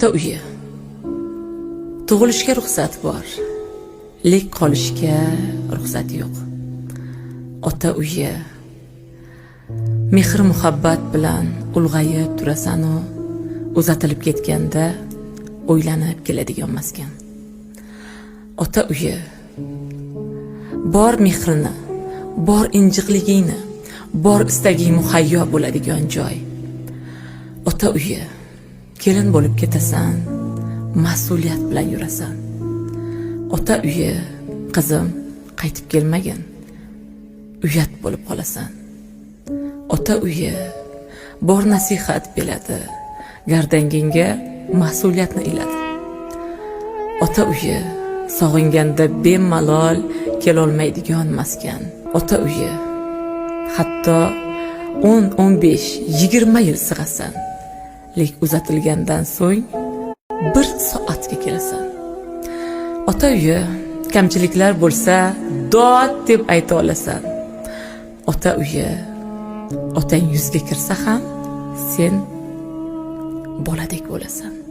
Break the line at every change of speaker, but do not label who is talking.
Ota uyi. Tug'ilishga ruxsat bor, lek qolishga ruxsat yo'q. Ota uyi. Mehr muhabbat bilan ulg'ayib turasan-u, uzatilib ketganda o'ylanib keladigan maskan. Ota uyi. Bor mehrini, bor injiqligingni, bor istaging muhayyo bo'ladigan joy. Ota uyi. Kelin bo'lib ketasan, mas'uliyat bilan yurasan. Ota uyi, qizim, qaytib kelmagin. Uyat bo'lib qolasan. Ota uyi bor nasihat beradi, gardangingga mas'uliyatni iladi. Ota uyi sog'inganda bemalol kelolmaydigan maskan. Ota uyi hatto 10, 15, 20 yil sig'asan. Lek uzatilgandan so'ng bir soatga kelasan. Ota uyi kamchiliklar bo'lsa, dod deb ayta olasan. Ota uyi otang yuzga kirsa ham, sen boladek bo'lasan.